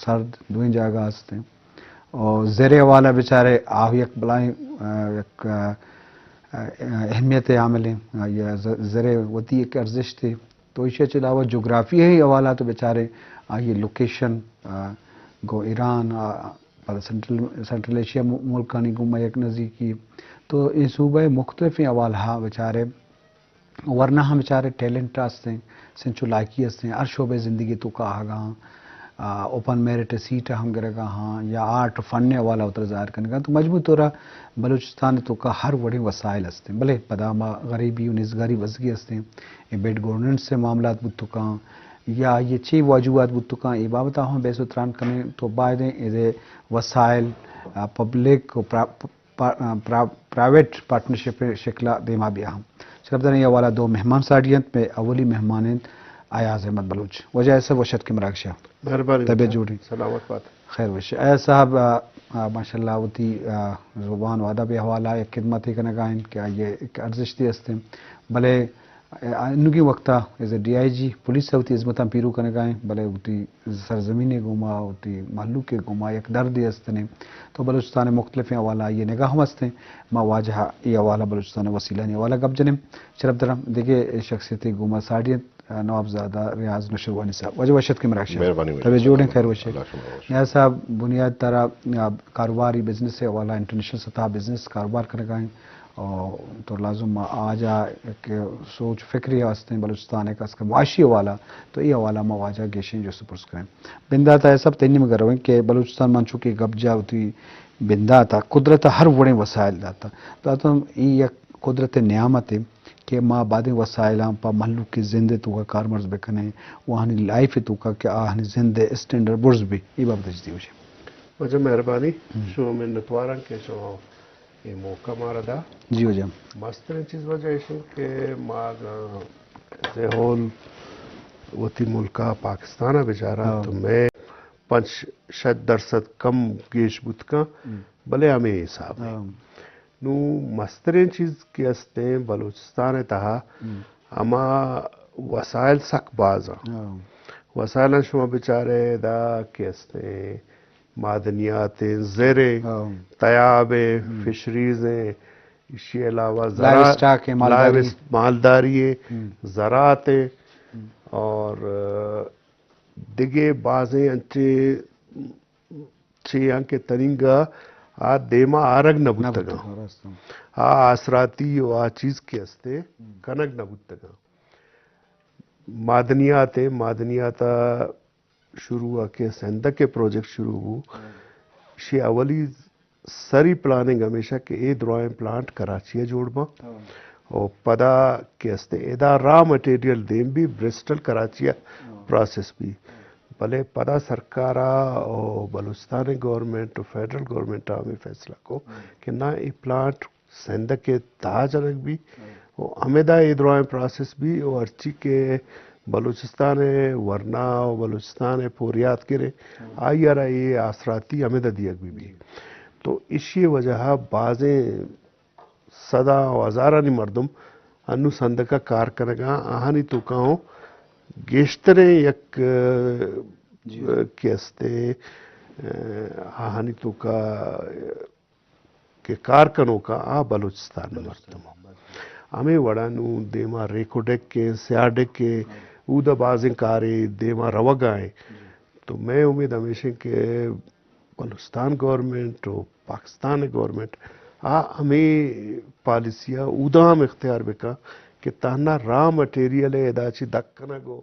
سرد، دوئیں جاگہ ہستیں۔ اور زر حوالہ بچارے آ یک بلائیں، آ، یک، آ، آ، اہمیت عامل ہیں۔ آ، یہ ز-، زر وتی ایک ارزشت ہے۔ تو ایشی چہ علاوہ جغرافی ہے حوالہ تو بچارے آئی لوکیشن، آ، گو ایران، آ، پدا سنٹرل، سنٹرل ایشیا مو-، ملکانی گوما یک نزیکی۔ تو اے صوبہ مختلفیں حوالہ بچارے ورنا ہم بچارے ٹیلنٹ ہستیں، سنچو لائکی ہستیں، ہر شعبہ زندگی توکا آگاں، آ، اوپن میرٹ سیٹ ہم گرگا ہاں یا آرٹ فن حوالہ اتر ظاہر کنگا۔ تو مجموعی طورا بلوچستان توکا ہر وڑیں وسائل ہستیں، بلے پدا ما غریبی و نزگاری بزگی ہستیں، اے بیڈ گورننس سے معاملات بوتکاں یا یہ چی وجوہات بوتکاں، اے بابت ہم بحث و تران کنیں۔ تو بایدیں اے وسائل، آ، پبلک و پرا-، پا-، پرا-، پرائیویٹ پارٹنرشپ شکلا دیما بیا ہم۔ شرف داریں یہ والا دو مہمان ساڑی انت، میں اولی مہمان انت ایاز احمد بلوچ۔ واجہ ایسا وشت کے مراگشا۔ مہربانی طبیعت جوڑی؟ سلامت بات۔ خیر وش۔ ایاز صاحب، آ، آ، ماشاءاللہ وتی، آ، زبان و ادب حوالہ یک خدمت کنگا انت کہ آئی ایک ارزشتی ہستیں۔ بلے انوگیں وقتا as A D I G police وتی ہزمتاں پیرو کنگا ایں، بلے وتی سرزمین گوما، وتی مہلوک گوما یک دردے استنے۔ تو بلوچستان مختلفیں حوالہ آئی نگاہ ہم استیں۔ ما واجہ اے حوالہ بلوچستان وسیلانی حوالہ گپ جنیں۔ شرف درم دگہ شخصیت گوما ساڑی انت، نواب زادہ ریاض نشروانی صاحب۔ واجہ وشت کے مراگشا۔ مہربانی۔ طبیعت جوڑیں؟ خیر وشے؟ اللہ شما وش۔ نیاز صاحب، بنیاد ترا، آ، کاروباری بزنس حوالہ، انٹرنیشنل سطح بزنس کاروبار کنگا ایں۔ اور تو لازم آجا ایک سوچ فکری ہستیں بلوچستان ایک اس کا معاشی حوالہ، تو یہ حوالہ ما واجہ گیشیں جو سپرس کریں۔ بندات ء سب تینی مگر رویں کہ بلوچستان من چونکہ گپ جا ہوتی بندات ء قدرت ء ہر وڑیں وسائل داتا۔ داتا ہم ای یک قدرت نعمت ہے کہ ما بعدیں وسائلاں پا مہلوک زند توکا کارمرز بکنیں، وہانی لائف توکا کہ آہانی زند اسٹینڈرڈ برز بھی، ای بابت جدی ہوشے۔ واجہ مہربانی، ہم۔ شما منتواراں کہ شما اے موقع مارا دا۔ جی واجہ۔ مستریں چیز واجہ ایش انت کہ ما اگاں ایز اے ہول وتی ملکا پاکستانا بچاراں ہاں۔ تو میں پنچ شش درصد کم گیش بوت کن، ہم۔ بلے ہمے حساب ہے۔ ہاں۔ نوں مستریں چیز کہ استیں بلوچستان تہا ہم۔ ہما وسائل سک باز ہیں۔ ہاں۔ وسائل شما بچارے دا کہ استیں معدنیات ہیں، زر ہیں، ہاں۔ تیاب ہیں، ہم۔ فشریز ہیں، اسی علاوہ لائیو زراعت، اسٹاک ہیں، مالداری۔ لائیو اس-، مالداری ہیں، ہم۔ زراعت ہیں، ہم۔ اور، آ، دگہ بازیں انچے چیاں کہ تنینگا آ دیما آرگ نہ نہ بوتگاں۔ بوتگاں، راست۔ آ آسراتی و آ چیز کہ استے ہم۔ کنگ نہ بوتگاں۔ معدنیات ہیں، معدنیات شروع ء کہ سندھ ء پروجیکٹ شروع بو، ہاں۔ شی اولی سری پلاننگ ہمیشہ کہ اے درائیں پلانٹ کراچی ء جوڑ باں۔ ہاں۔ او پدا کہ استے ادا را مٹیریل دیم بی برسٹل کراچی ء ہاں۔ پروسیس بی۔ بلے پدا سرکار ء او بلوچستان گورنمنٹ و فیڈرل گورنمنٹ ء ہمیں فیصلہ کو ہاں۔ کہ نہ اے پلانٹ سندھ ء تہا جنگ بی، ہاں۔ و ہمدا اے درائیں پروسیس بی، و ہرچی کہ بلوچستان ء ورنا و بلوچستان ء پوریات گرے، ہاں۔ آئی ء را اے آسراتی ہمدا دیگ بی بی۔ تو اشی وجہ ء بازیں صدا و ہزارانی مردم انو سندھ ء کار کنگا، آہانی توکا ہوں گیشتریں یک، جی۔ کہ استے، آہانی توکا کہ کار کنوکاں آ بلوچستان ء مردم۔ ہمے وڑا نوں دیما ریکوڈک ء، سیاڈک ء، اودا بازیں کارے دیما روگا ایں۔ تو مئے امید ہمیش انت کہ بلوچستان گورنمنٹ و پاکستان گورنمنٹ آ ہمے پالیسی ء اودا ہم اختیار بکن کہ تہنا را مٹیریل ء ادا چی دک کنگ و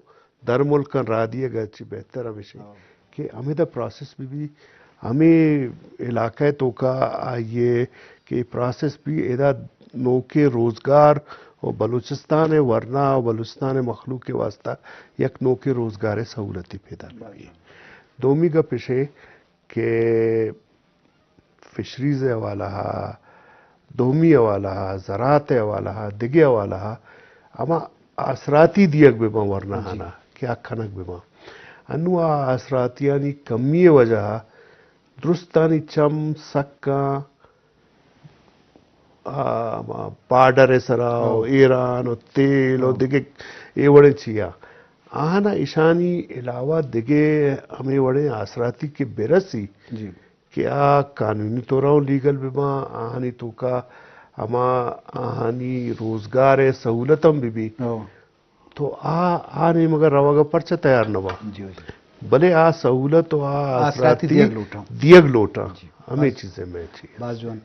در ملکاں راہ دیگ ء چہ بہتر ہمیش انت ہاں۔ کہ ہمیدا پروسیس بہ بی، ہمے علاقہ ء توکا آئی ء کہ پروسیس بی، ادا نوکیں روزگار و بلوچستان ء ورنا و بلوچستان ء مخلوق ء واسطہ یک نوکیں روزگار ء سہولتے پیدا بہ بی۔ دومی گپ اش کہ فشریز ء حوالہ ء، دومی حوالہ ء، زراعت ء حوالہ ء، دگہ حوالہ ء، ہما آسراتی دیگ بہ باں ورناہانا جی۔ کہ آ کنگ بہ باں۔ انو آ آسراتیانی کمی ء وجہ ء درستانی چم سکاں آ، ہما بارڈر ء سرا و ہو۔ ایران و تیل و ہو۔ دگہ اے وڑیں چیاں۔ آہانا اشانی علاوہ دگہ ہمے وڑیں آسراتی کہ برسی جی۔ کہ آ قانونی طورا اوں لیگل بہ باں، آہانی توکا ہما آہانی روزگار ءِ سہولت ہم بہ بی۔ او۔ تو آ، آ نیمگا روگا پرچہ تیار نہ باں؟ جی، جی۔ بلے آ سہولت و آ آسراتی آسراتی دیگ لوٹاں۔ دیگ لوٹاں۔ جی۔ ہمے باز، چیزیں میں چی۔ باز جوان۔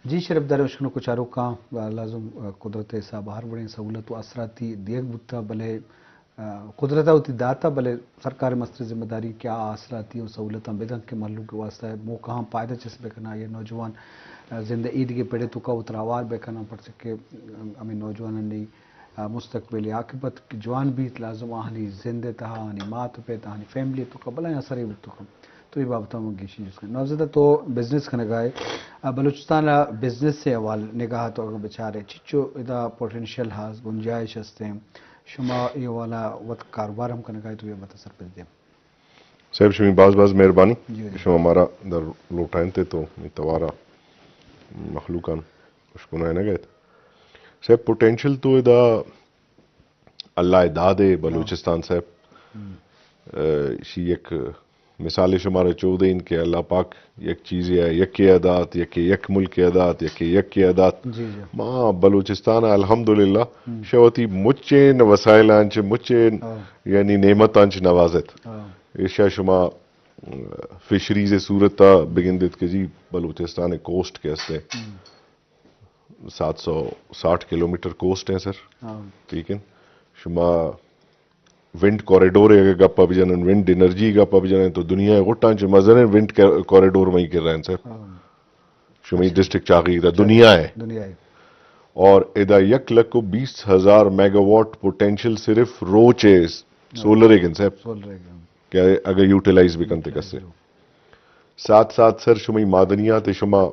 جی شرف دار اشکنوک و چاروکاں، لازم، آ، قدرت ءِ حساب ہر وڑیں سہولت و آسراتی دیگ بوتا، بلے آ، قدرت ءَ وتی داتا، بلے سرکار ءِ مستریں ذمہ داری کہ آ آسراتی و سہولتاں بدنت کہ مھلوک ءِ واستہ موقعاں پائدہ چست بکناں، آئی ءِ نوجوان، آ، زند ءِ ایدگہ پڑ ءِ توکا وترا ہوار بکناں، پرچہ کہ، آ، ہمے نوجوانانی، آ، مستقبل ءِ عاقبت کہ جوان بیت، لازم آہانی زند ءِ تہا، آہانی مات ءُ پت، آہانی فیملی ءِ توکا بلاہیں اثرے بوت کنت۔ تو اے بابت ءَ من گیشی جست کناں۔ نوزاد ءَ تو بزنس کنگا ئے، آ، بلوچستان ءِ بزنس ءِ حوال نگاہ ءَ تو اگاں بچارے، چچو ادا پوٹینشل ہست، گنجائش ہستیں؟ شما اے حوالہ وت کاروبار ہم کنگا ئے تو اے بابت ءَ سرپد دے۔ صاحب، شمی باز باز مہربانی۔ جی، جی۔ شما مارا در لوٹائینت تو اے توارا مخلوقان اشکنائینگ ایت۔ صاحب، پوٹینشل تو ادا اللہ ءِ داد ءِ بلوچستان صاحب۔ ہم۔ اے، شی یک مثال شمارا چو دئیں کہ اللہ پاک یک چیزے ءَ یکے ءَ دات، یکے یک ملکے ءَ دات، یکے یکے ءَ دات۔ جی، جی۔ ما بلوچستان ءَ الحمدللہ ہم۔ شہ وتی مچین وسائلاں چہ مچین، ہاں۔ یعنی نعمتاں چہ نوازت۔ ہاں۔ ایشا شما، ام، فشریز ءِ صورت ءَ بگندیت کہ جی بلوچستان ءِ کوسٹ کہ است ایں، ہم۔ سات سو ساٹھ کلومیٹر کوسٹ ایں سر۔ ہاں۔ ٹھیک ہے۔ شما ونڈ کوریڈور ءِ اگر گپ ءَ بجنن، ونڈ انرجی ءِ گپ ءَ بجنن تو دنیا ءِ غٹاں چہ مزنیں ونڈ کے-، کوریڈور مئی کر رہے ہیں سر۔ ہاں۔ شمئی اچھا۔ ڈسٹرکٹ چاغی دا اچھا۔ دنیا ءِ۔ دنیا ءِ۔ اور ادا یک لکھ و بیس ہزار میگا واٹ پوٹینشل صرف روچ ءِ ہاں۔ سولر ءِ گن صاحب۔ سولر ءِ گن۔ کہ اگر یوٹیلائز بکنت یوٹیلائز کسے۔ ہو۔ ساتھ ساتھ سر شمئی معدنیات شما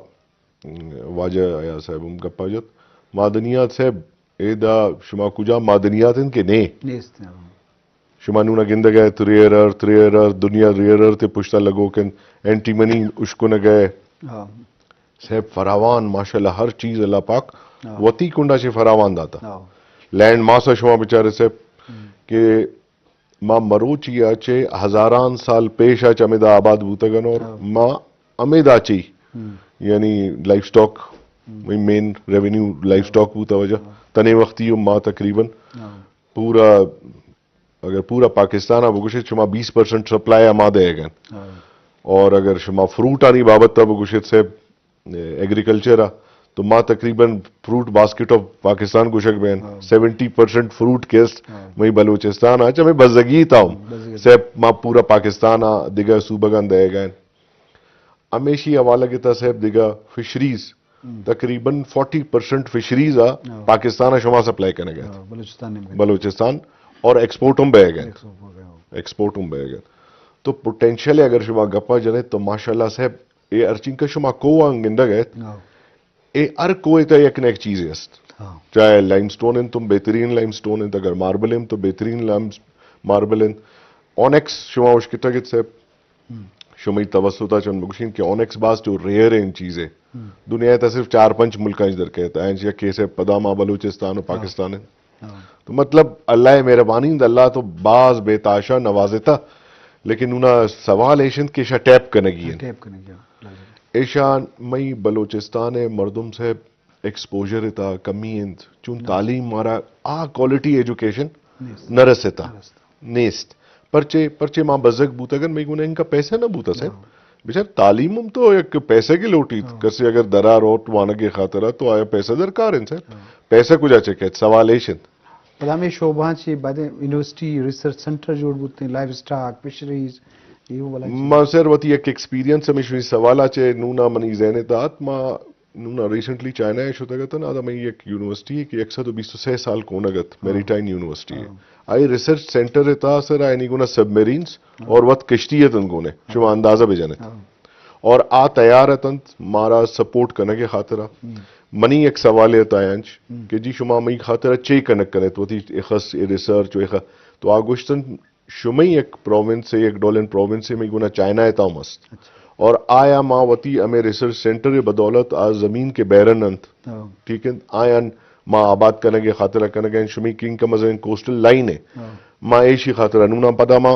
واجہ ایاز صاحب ہم گپا جت۔ معدنیات صاحب، اے دا شما کجا معدنیات انت کہ نے؟ نیست، ہاں۔ شما نونا گندگ ءَ ریئر ارتھ، ریئر ارتھ، دنیا ریئر ارتھ ءِ پشتا لگوک انت، اینٹی منی اشکنگ ءَ۔ ہاں۔ صاحب فراوان، ماشاءاللہ ہر چیز اللہ پاک ہاں۔ وتی کنڈا چہ فراوان داتا۔ ہاں۔ لینڈ ماسا شما بچارے صاحب ہم۔ کہ ما مروچی ءَ چہ ہزاران سال پیش ءَ چہ ہمیدا آباد بوتگ اَن اور ہاں۔ ما ہمیدا چہ ہم۔ یعنی لائیو سٹاک، ہم۔ وہی مین ریونیو لائیو سٹاک بوتا وجہ۔ ہاں۔ تنے وقتی ما تقریباً ہاں۔ پورا، اگر پورا پاکستان ءَ بگوشت، شما بیس پرسنٹ سپلائی ءَ ما دئیگ اَن۔ ہاں۔ اور اگر شما فروٹ آنی بابت ءَ بگوشت صاحب، ایگریکلچر ءَ، تو ما تقریباً فروٹ باسکٹ آف پاکستان گوشگ بین، ہاں۔ سیونٹی پرسنٹ فروٹ کہ است، ہاں۔ مئی بلوچستان ءَ، چہ مئی بزگی تا ہم۔ بزگی۔ صاحب، ما پورا پاکستان ءَ دگہ صوبگاں دئیگ اَن۔ ہمیشی حوالہ گتا صاحب دگہ فشریز، ہم۔ تقریباً فورٹی پرسنٹ فشریز ءَ ہاں۔ پاکستان ءَ شما سپلائی کنگ ءَ۔ ہاں، بلوچستان ءَ۔ بلوچستان اور ایکسپورٹ ہم بئیگ ءَ۔ ایکسپورٹ ہم بئیگ ءَ۔ تو پوٹینشل اگر شما گپا جنے تو ماشاءاللہ صاحب، اے ہرچینکہ شما کوہاں گندگ ءَ ات، ہاں۔ اے ہر کوہ ءِ تہ یک نہ یک چیزے است۔ ہاں۔ چاہے لائم سٹون انت تو بہترین لائم سٹون انت، اگر ماربل انت تو بہترین لائم، ماربل انت۔ اونکس شما اشکتگ ات صاحب، ہم۔ شمئی توسط ءَ چون بگوشین کہ اونکس باز چو ریئر انت چیزے۔ ہم۔ دنیا ءِ تہ صرف چار پنچ ملکاں اچ در کئیت، اینچ یک کیسے پدا ما بلوچستان و ہاں۔ پاکستان انت۔ ہاں۔ تو مطلب، اللہ ءِ مہربانی انت، اللہ تو باز بے تاشا نوازتہ، لیکن اونا سوال ایش انت کہ ایشاں ٹیپ کنگی انت۔ ٹیپ کنگی انت، لازم۔ ایشاں مئی بلوچستان ءِ مردم صاحب ایکسپوژر ءِ تہا کمی انت، چون نہ۔ تعلیم مارا آ کوالٹی ایجوکیشن نیست۔ نہ رستا۔ نہ رستا۔ نیست۔ پرچے، پرچے ما بزگ بوتگن، مئی گونا انکا پیسہ نہ بوتا صاحب۔ ہاں۔ بچار تعلیم ہم تو یک پیسہ کہ لوٹیت، ہاں۔ کسے اگر درا روت وانگ ءِ خاطرا تو آیا پیسہ درکار انت صاحب۔ ہاں۔ پیسہ کجا چہ کئیت؟ سوال ایش انت۔ پدا ہمے شعبہاں چہ بعد یونیورسٹی، ریسرچ سینٹر جوڑ بوتیں، لائیو سٹاک، فشریز، اے ولا چیز۔ ما سر وتی یک ایکسپیرینس ہمیش سوالا چہ نونا منی ذہن ءِ تہا ات، ما نونا ریسنٹلی چائنا ءَ شتگ اتن، آدا مئی یک یونیورسٹی کہ یک سد و بیست و سے سال کونگ ات، ہاں۔ Maritime university. ہاں۔ آئی ریسرچ سینٹر ءِ تہا سر آئینی گونا سبمرینز ہاں۔ اور وت کشتی اتن گونے، ہاں۔ شما اندازہ بجنے۔ ہاں۔ اور آ تیار اتنت مارا سپورٹ کنگ ءِ خاطرا۔ ہم۔ منی یک سوالے ات آیانچ ہم۔ کہ جی شما مئی خاطرا چے کنگ کنیت وتی اخس ریسرچ و اخ-، تو آ گوشتن شمئی یک پروونس ءِ، یک ڈولیں پروونس ءِ مئی گونا چائنا ءِ تہا ہم است۔ اچھا۔ اور آیا ما وتی ہمے ریسرچ سینٹر ءِ بدولت آ زمین کہ بیرن انت، ہاں۔ ٹھیک انت، آیان ما آباد کنگ ءِ خاطر ءَ کنگ ءَ ایں، شمئے کہ income is an coastal line ءَ۔ ہاں۔ ما ایشی خاطر ءَ نوں پدا ما،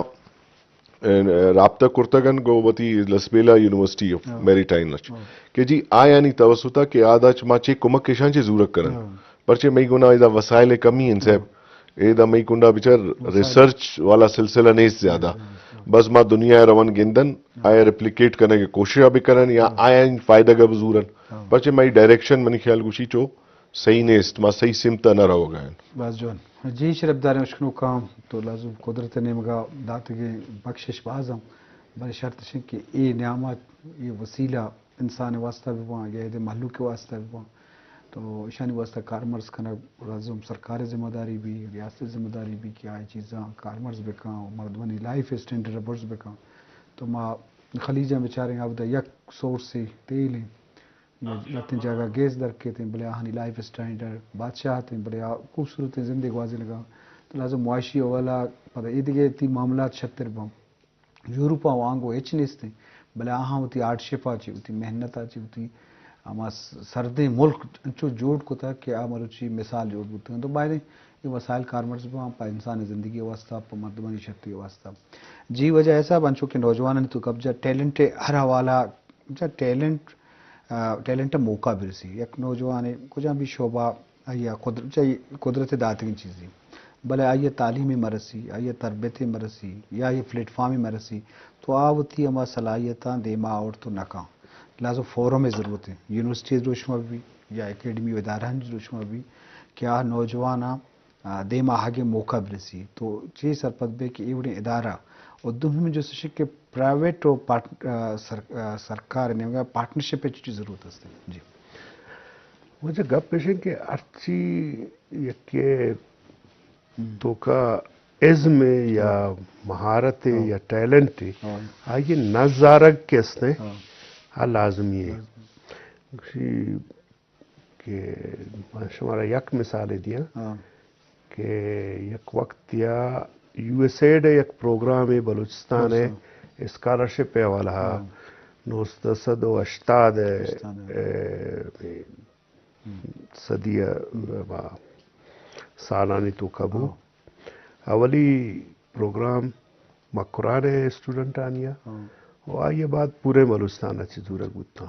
اے، رابطہ کرتگ انت گوں وتی لسبیلہ یونیورسٹی آف ہاں۔ میری ٹائم اچ ہاں۔ کہ جی آیانی توسط ءَ کہ آ داچ ما چے کمک ایشاں چے زورگ کنن۔ ہاں۔ پرچے مئی گونا ادا وسائل کمی انت صاحب۔ ہاں۔ ادا مئی کنڈا بچار وسائل۔ ریسرچ والا سلسلہ نیست زیادہ۔ ہاں، ہاں۔ بس ما دنیا ءَ روان گندن، ہاں۔ آیا ریپلیکیٹ کنگ ءِ کوشش ءَ بکنن یا ہاں۔ آیا ان فائدہ گا بزورن۔ ہاں۔ پرچے مئی ڈائریکشن منی خیال گوشی چو صحیح نیست، ما صحیح سمت ءَ نہ روگ ءَ ایں۔ باز جوان۔ جی شرپداریں اشکنوکاں، تو لازم قدرت ءِ نیمگا داتگیں بخشش باز ہم، بلے شرط اش انت کہ اے نعمت، اے وسیلہ انسان ءِ واسطہ بہ باں یا اے مہلوک ءِ واسطہ بہ باں، تو ایشانی واسطہ کارمرز کنگ لازم سرکار ءِ ذمہ داری بی، ریاست ءِ ذمہ داری بی کہ آ اے چیزاں کارمرز بکاں و مردمانی لائف اسٹینڈرڈ ءَ برز بکاں۔ تو ما خلیجاں بچاریں، آ ودا یک سورسے تیل انت، لہتیں جاگہ گیس در کیت انت، بلے آہانی لائف اسٹینڈرڈ بادشاہت انت، بلے آ خوبصورتیں زندے گوازینگا۔ تو لہذا معاشی حوالہ پدا اے دگہ تی معاملات شتر باں۔ یورپ ءَ وانگو ہچ نیست انت، بلے آہاں وتی ہارڈشپ ءَ چہ، وتی محنت ءَ چہ، وتی ہما سردیں ملک انچو جوڑ کتگ کہ آ مروچی مثال جوڑ بوتگ انت۔ تو باید انت اے وسائل کارمرز باں پہ انسان زندگی واسطہ، پہ مردمانی شتی واسطہ۔ جی واجہ صاحب، انچو کہ نوجوانانی تو قبضہ ٹیلنٹ ہر حوالہ جا ٹیلنٹ، آ، ٹیلنٹ ءَ موقع برسی۔ یک نوجوانے کجام بھی شعبہ آئی ءَ قدر-، چا قدرت ءِ داتگیں چیزے، بلے آئی ءَ تعلیمے مرسی، آئی ءَ تربیتے مرسی یا آئی ءَ پلیٹ فارمے مرسی، تو آ وتی ہما صلاحیتاں دیما آورت و نہ کن۔ لہذا فورم ءِ ضرورت ہے، یونیورسٹی ءِ دروشم ءَ بھی یا اکیڈمی و ادارہانی دروشم ءَ بھی کہ آ نوجواناں آ، دیم آہگ ءِ موقع برسی۔ تو چے سرپد بے کہ اے وڑیں ادارہ و دومی جست اش کہ پرائیویٹ و پارٹ-، آ، سر-، آ، سرکار ءِ نیمگا پارٹنرشپ ءِ چی ضرورت است؟ جی۔ واجہ گپ اش کہ ہرچی یکے ہم۔ توکا ازم ءِ یا ہاں۔ مہارت ءِ ہاں۔ یا ٹیلنٹ ءِ ہاں۔ آئی نزارگ کہ است ہیں، ہاں۔ آ لازمی ہے۔ لازمی۔ گوشی کہ من شمارا یک مثالے دیاں ہاں۔ کہ یک وقت یا یو ایس ایڈ ءِ یک پروگرامے بلوچستان ءِ بلوچستان۔ اسکالرشپ ءِ حوالہ ءَ ہاں۔ نوزدہ سد و ہشتاد ءِ، ہشتاد ءِ۔ اے، ہم۔ صدی ءِ ہم۔ سالانی توکا بو۔ ہاں۔ اولی پروگرام مکران ءِ اسٹوڈنٹانی ءَ ہاں۔ و آئی ءَ بعد پورے بلوچستان ءَ چہ زورگ بوتاں۔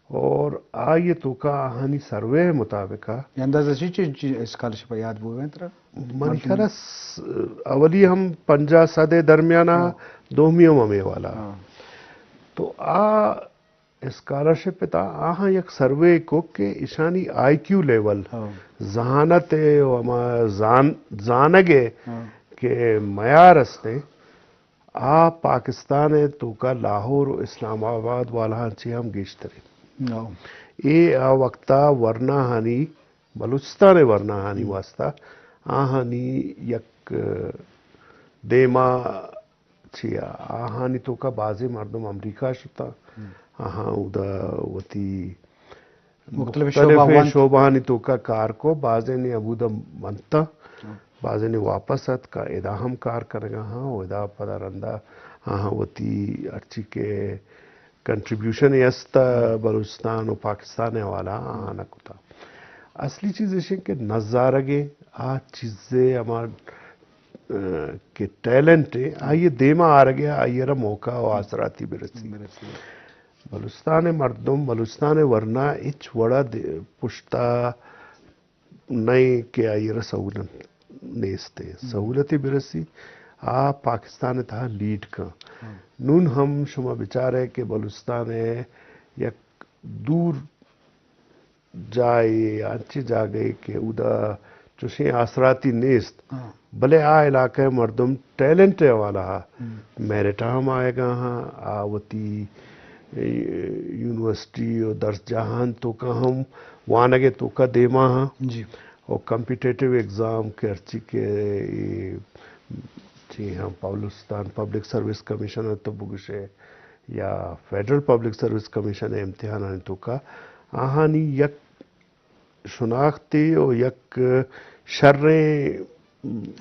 اور آئی ءِ توکا آہانی سروے ءِ مطابق ءَ یہ اندازہ چی چی، چی اسکالرشپ یاد بوگ ءَ ترا؟ منی خیال ءَ س-، اولی ہم پنجاہ سد ءِ درمیان ءَ، ہاں۔ دومی ہم ہمے والا۔ ہاں۔ تو آ اسکالرشپ ءِ تہا آہاں یک سروے کو کہ ایشانی آئی کیو لیول، ہاں۔ ذہانت ءِ و ہما زان-، زانگ ءِ ہاں۔ کہ معیار است ہیں، آ پاکستان ءِ توکا لاہور و اسلام آباد والاہاں چہ ہم گیشتر انت۔ ہاں۔ اے آ وقتا ورناہانی، بلوچستان ءِ ورناہانی ہم۔ واسطہ آہانی یک، آ، دیما چیا آہانی توکا بازیں مردم امریکہ شتاں، ہم۔ آہاں اودا وتی مختلف مختلف شعبہ وانت۔ شعبہانی توکا کار کو، بازینے ہمودا منتاں، ہم۔ بازینے واپس اتکاں، ادا ہم کار کنگا ہاں، و ادا پدا رندا آہاں وتی ہرچی کہ کنٹریبیوشن است، ہم۔ بلوچستان و پاکستان ءِ حوالہ آہاں نہ کتا۔ اصلی چیز ایش کہ نزارگیں آ چیزے ہما، آ، کہ ٹیلنٹ ہے، آئی دیما آرگے، آئی را موقع و آسراتی برسی۔ برسی۔ بلوچستان ءِ مردم، بلوچستان ءِ ورنا ہچ وڑا دے-، پشتا نئے کہ آئی را سہولت نیست ہے۔ ہم۔ سہولتی برسی، آ پاکستان ءِ تہا لیڈ کن۔ ہاں۔ نون ہم شما بچارے کہ بلوچستان ءِ یک دور جاہے، انچیں جاگہے کہ اودا چوشیں آسراتی نیست، ہاں۔ بلے آ علاقہ ءِ مردم ٹیلنٹ ءِ حوالہ ءَ ہم۔ میرٹ ءَ ہم آیگا ہاں، آ وتی، اے، یونیورسٹی و درس جاہان توکا ہم وانگ ءِ توکا دیما ہاں۔ جی۔ و کمپیٹیٹو ایگزام کہ ہرچی کہ اے، جی ہاں، بلوچستان پبلک سروس کمیشن ءَ تو بگوشے، یا فیڈرل پبلک سروس کمیشن ءِ امتحانانی توکا آہانی یک شناختے و یک شریں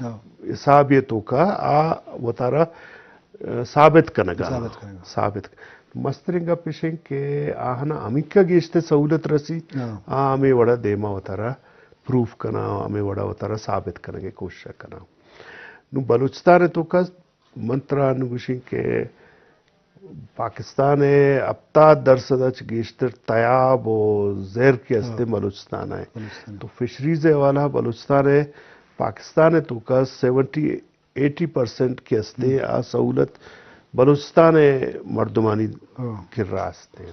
ہاں۔ حسابے توکا آ وتارا، آ، ثابت کنگا۔ ثابت کنگا۔ ثابت۔ مستریں گپ اش انت کہ آہانا ہمینکا گیشتر سہولت رسی، ہاں۔ آ ہمے وڑا دیما وتارا پروف کناں، ہمے وڑا وتارا ثابت کنگ ءِ کوشش کناں۔ نوں بلوچستان ءِ توکا من ترا انوں گوشیں کہ پاکستان ءِ ہپتاد درسد ءَ چہ گیشتر تیاب و زر کہ ہستیں ہاں۔ بلوچستان ءَ۔ بلوچستان۔ تو فشریز ءِ حوالہ بلوچستان ءِ پاکستان ءِ توکا سیونٹی ایٹی پرسنٹ کہ ہستیں ہم۔ آ سہولت بلوچستان ءِ مردمانی ہاں۔ کرا ہستیں۔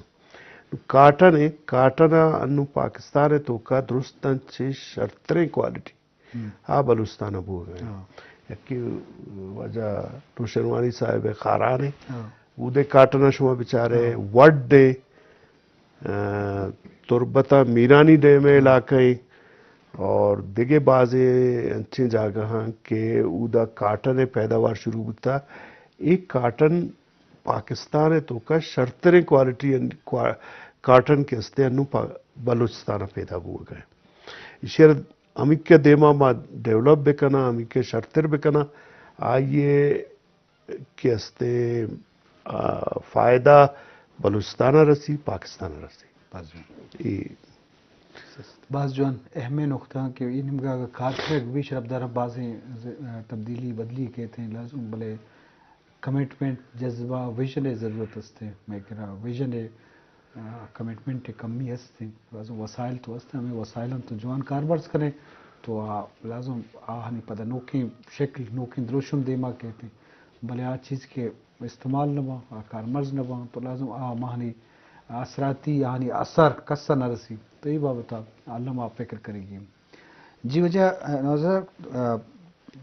کاٹن ءِ، کاٹن ءَ انوں پاکستان ءِ توکا درستاں چہ شرتریں کوالٹی ہم۔ آ بلوچستان ءَ بوگ ءَ۔ ہاں۔ یکے واجہ نوشیروانی صاحب ءِ خاران ءَ، ہاں۔ اودے کاٹن ءَ شما بچارے، ہاں۔ وڈ ءَ، آ، تربت ءَ میرانی ڈیم ءِ علاقہ ءَ اور دگہ بازیں انچیں جاگہاں کہ اودا کاٹن ءِ پیداوار شروع بوتا۔ اے کاٹن پاکستان ءِ توکا شرتریں کوالٹی ان-، کوا-، کاٹن کہ ہستیں انوں پا-، بلوچستان ءَ پیدا بوگ ءَ۔ ایشی ءَ ہمیکہ دیما ما ڈیولپ بکناں، ہمیکہ شرتر بکناں، آئی ءِ کہ ہستیں، آ، فائدہ بلوچستان ءَ رسی، پاکستان ءَ رسی۔ باز جوان۔ اے باز جوان اہمیں نقطہ کہ اے نیمگا اگاں کار کنگ بی شرپداراں بازیں ز-، تبدیلی بدلی کیت ایں لازم، بلے کمٹمنٹ، جذبہ، ویژن ءِ ضرورت است ایں۔ مئے کرا ویژن ءِ، آ، کمٹمنٹ ءِ کمی است ایں۔ لازم وسائل تو است ایں، ہمے وسائلاں تو جوان کارمرز کنے تو آ لازم آہانی پدا نوکیں شکل، نوکیں دروشم دیما کیت ایں۔ بلے آ چیز کہ استعمال نہ باں، آ کارمرز نہ باں، تو لازم آ ماہانی آسراتی، آہانی اثر کس ءَ نہ رسی۔ تو اے بابت ءَ الم آ فکر کنگی۔ جی واجہ، آ، نوزر، آ،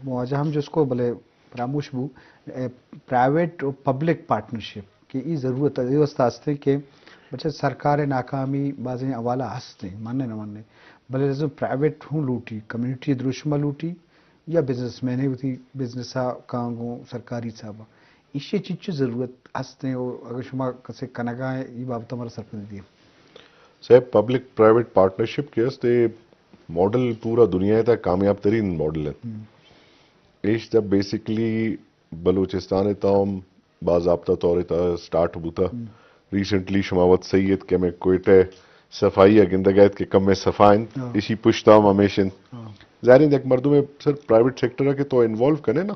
واجہ ہم جست کو بلے فراموش بو، اے، پرائیویٹ و پبلک پارٹنرشپ کہ اے ضرورت اے واسطہ ہستیں کہ بچہ سرکار ءِ ناکامی بازیں حوالہ ہستیں، منے نہ منے، بلے لازم پرائیویٹ ہوں لوٹی، کمیونٹی دروشم ءَ لوٹی، یا بزنس مین ءَ وتی بزنس ءَ کاں گوں سرکاری حساب ءَ۔ ایشی ءَ چنچو ضرورت ہست ایں اور اگر شما کسے کنگا ایں، اے بابت ءَ مارا سرپدی دیئے۔ صاحب، پبلک پرائیویٹ پارٹنرشپ کہ ہست، اے ماڈل پورا دنیا ءِ تہا کامیاب ترین ماڈل ایں۔ ہم۔ ایش تہ بیسیکلی بلوچستان ءِ تہا ہم باضابطہ طور ءِ تہا سٹارٹ بوتا۔ ہم۔ ریسنٹلی شما وت سہی ات کہ ہمے کوئٹہ صفائی ءَ گندگ ءَ ات کہ کمے صفا انت، ہاں۔ ایشی پشت ءَ ہم ہمیش انت۔ ہاں۔ ظاہر انت یک مردمے سر پرائیویٹ سیکٹر ءَ کہ تو انوالو کنے نا،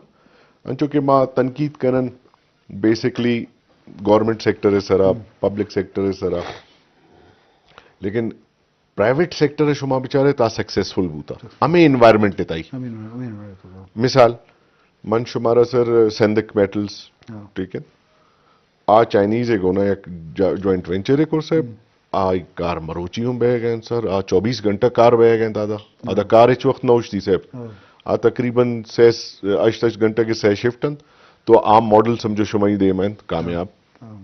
انچو کہ ما تنقید کنن بیسیکلی گورنمنٹ سیکٹر ءِ سرا، ہم۔ پبلک سیکٹر ءِ سرا، لیکن پرائیویٹ سیکٹر ءَ شما بچارے تا سکسیسفل بوتا۔ ہمے انوائرمنٹ ءِ تہا۔ ہمے انوائر-، ہمے انوائرمنٹ ءِ تہا۔ مثال، من شمارا سر سندک میٹلز، ہاں۔ ٹھیک ہے، آ چائنیز ءِ گونا یک جا-، جوائنٹ وینچر ءِ کور صاحب، ہم۔ آ کار مروچی ہم بہ گئے سر، آ چوبیس گھنٹہ کار بہ گئے دادا۔ آدا ہم۔ کار ہچ وقت نہ اوشتی صاحب۔ ہاں۔ آ تقریباً سہ، ہشت ہشت گھنٹہ کے سہ شفٹ انت، تو آ ماڈل سمجھو شمائی دیم انت کامیاب۔ ہاں۔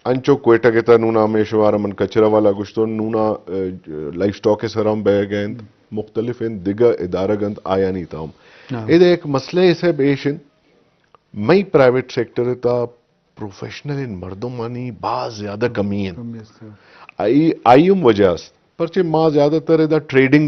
انچو کوئٹہ کہ تہ نونا ہمے شمارا من کچرہ والا گوشتو، نونا، اے، لائف سٹاک ءِ سرا ہم بہ گئے انت، ہم۔ مختلف انت، دگہ ادارگ انت آیانی تہا ہم۔ ہاں۔ ادا یک مسئلہ ءِ صاحب ایش انت، مئی پرائیویٹ سیکٹر ءِ تہا پروفیشنل ان مردمانی باز زیادہ کمی انت۔ کمی است۔ آئی، آئی ہم وجہ است، پرچہ ما زیادہ تر ادا ٹریڈنگ